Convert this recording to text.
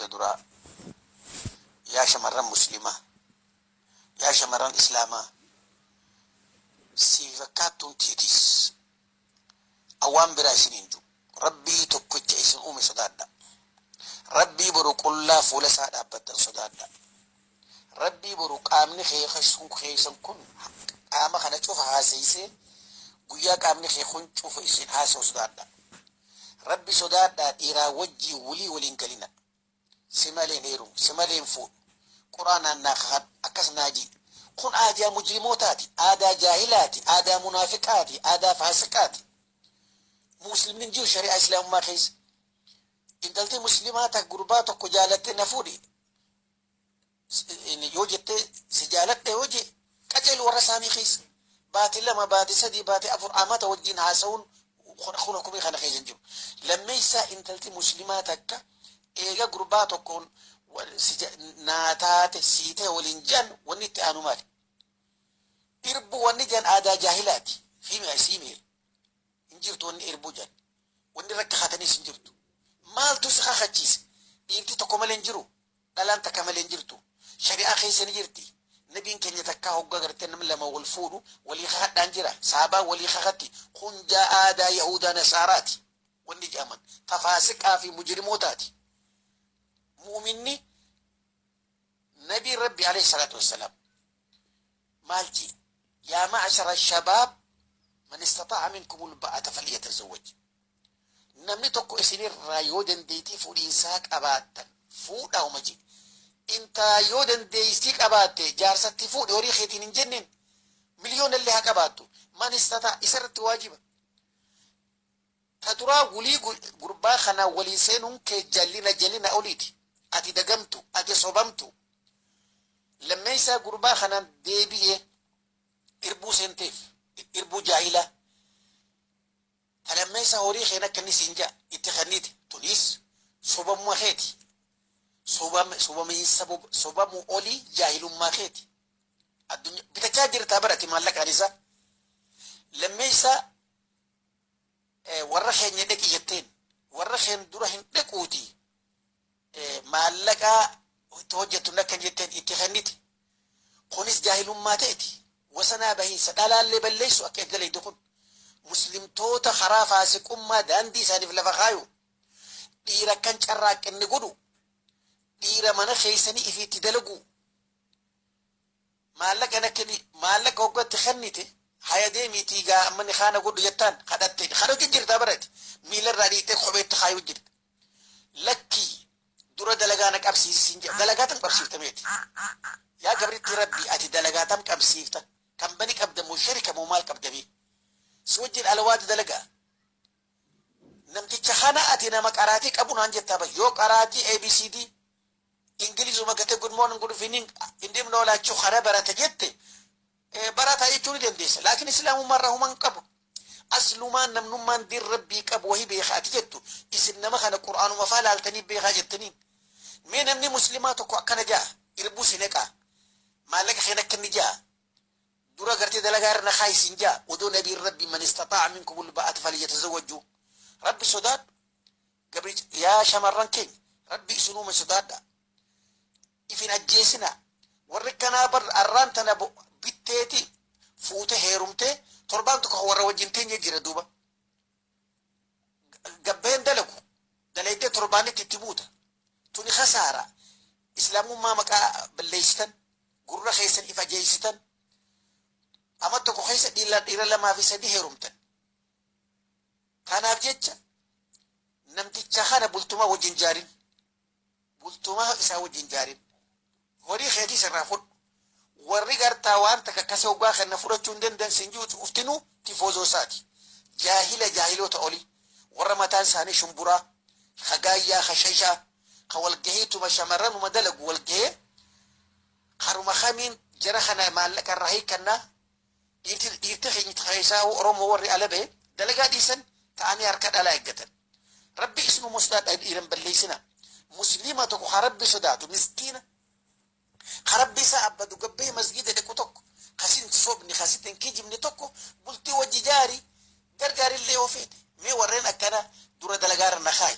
Ta duraa, yaa shamarran Muslimaa, yaa shamarran Islaamaa, sii fakkaattuun teetis, awwaan biraa isin hin jiru. Rabbii tokkicha isin uume sodaadha. Rabbii boru qullaa fuula isaa dhaabbattan sodaadha. Rabbii boru qaamni keessan kun qaama kana cufa haaseysee, guyyaa qaamni kee kun cufa isin haasa'u sodaadha. Rabbi sodaadhaa, dhiiraa wajjii wulii waliin galina. Si maleen heerumu, si maleen fuudhu, Quraanaan naa kakadhu, akkas naa jii. Kun aadaa mujrimootaati, aadaa jaahilaati, aadaa munaafiqaati, aadaa faasiqaati. Muslimni hin jiru shari'aa Islaamummaa keessa. Intalti Muslimaa ta gurbaa tokko jaalattee na fuudhi yoo jettee, si jaaladhe yoo jee, qaceelu warra isaanii keessa. Baati 2, baati 3, baati 4, amata wajjin haasa'uun kun hukumii kana keessa hin jiru. Lammeessaa, intalti Muslimaa takka eega gurbaa tokkoon naa taate, sii ta'e waliin jedhan, wanni itti aanu maali? Irbu wanni jedhan aadaa jaahilaati. Fiime siimee hin jirtu wanni irbuu jedhan. Wanni rakka kataniis hin jirtu. Maaltu si kakachiise? Dhiirti tokko malee hin jiru. Dhalaan takka malee hin jirtu. Shari'aa keessa ni jirti. Nabiin keenya takkaa hoggaa gartee namni lama wal fuudhu walii kakadhaan jira. Saabaan walii kakatti. Kun aadaa Yahudaa Nasaaraati. Wanni jedhaman tafaasiqaa fi mujrimootaati. Mu'minni Nabiin Rabbi alayhi salaatu wassalaam maal jee? Yaa ma'ashara shabaab, man istataa'a minkumul ba'ata falyatazawwaj. Namni tokko isinirraa yoo dandeettii fuudhiinsaa qabaattan fuudhaa uma jee. Intalaa yoo dandeettii qabaatte jaarsatti fuudhi horii keetiin hin jenneen. Miliyoona illee haa qabaattu. Man istataa isarratti waajiba. Ta duraa, wulii gurbaa kanaa waliin seenuun kee jallina jallina oliiti. Ati dagamtu, ati sobamtu. Lammeessaa, gurbaa kanaan deebi'ee irbuu seenteef, irbuu jaahilaa. Ta lammeessaa, horii keen akka inni siin ja'a itti kennite, tunis sobamuma keeti. Sobamiinsa sobamuu olii jaahilummaa keeti. Addunyaa bitachaa jirtaa barati maallaqaan isaa. Lammeessaa, warra keenya dhaqi jetteen, warra keen dura hin dhaquuti, maallaqaa itti hojjettu akka jetteen itti kennite. Kunis jaahilummaa ta'eti. Wasanaa bahiinsa dhalaallee balleessu akka itti dalaydu kun. Muslimtoota karaa faasiqummaa daandii isaaniif lafa kaayu. Dhiira kan carraaqqinni godhu. Dhiira mana keessanii ifiitti dalagu. Maallaqa nakkenni maallaqa hoggatti kennite, haya deemiitii gaa amma ni kaana godhu jettaan kadhatte kadhachuu jirtaa barati miilarraa dhiitee kopheetti kaayuu jirta. Lakkii, dura dalagaa na qabsiisi siin jedha. Dalagaa tam qabsiifta meeti? Yaa gabritti Rabbii, ati dalagaa tam qabsiifta? Kan bani qabda moo sharika moo maal qabda mee? Si wajjin alawaada dalagaa. Namticha kana ati nama qaraatii qabu naan jettaa ba, yoo qaraatii ABCD Ingilizuma gate good morning, good evening, እንደምን ዋላችሁ kana barate jette, barataa jechuu ni dandeessa. Laakiin Islaamummaa irraa human qabu. Aslumaan namnummaan diin Rabbii qabu wahi beekaa ati jettu, isin nama kana Qur'aanuma faa laaltanii beekaa jettaniin. Mee namni Muslimaa tokko akkana ja'a, irbuu si neqaa, maallaqa keen akka inni ja'a, dura gartee dalagaa irra na kaayisiin ja'a, odoo nabiin Rabbii man istataa'a minkumul ba'ata falyatazawwaju. Rabbi sodaadhu. Gabri yaa shamarran keenya, Rabbi isin uume sodaadha. Ifin ajjeesinaa. Warri kanaa bar arraan tana bitteeti fuute heerumtee torbaan tokko warra wajjin teenye jira duuba. Gabbeen dalagu dalaydee torbaanitti itti buuta. Tuni kasaara. Islaamummaa maqaa balleessitan, gurra keessan if ajeessitan, ama tokko keessa dhiira lamaa fi sadi heerumtan. Kanaaf jecha namticha kana bultumaa wajjin jaarin. Bultumaa isaa wajjin jaarin. Horii keetii sirraa fudhu. Warri gartaa waan takka akkasii hoggaa kenna fudhachuu hin danda'an siin jiru uftinuu tifoozoo isaati. Jaahila jaahiloota olii. Warra mataan isaanii shumburaa, ka gaayyaa, ka shashaa, ka walgahiituma shamarranuma dalagu walgahee karuma kamiin jara kana maallaqa irraa hiikkannaa. Dhiirti keenya keessaa Oromoo warri ala bahe dalagaa dhiisan ta'anii harka dhalaa eeggatan. Rabbi isinuma sodaadha, dhiiran balleessina. Muslima tokko ka Rabbi sodaatu, miskiina ka Rabbi isaa abbadu, gabbee masgiida dhaqu tokko, kasin sobni kasitti hin kijibne tokko bultii wajji jaari, gargaarillee yoo feete. Mee warreen akkana dura dalagaarra na kaayi.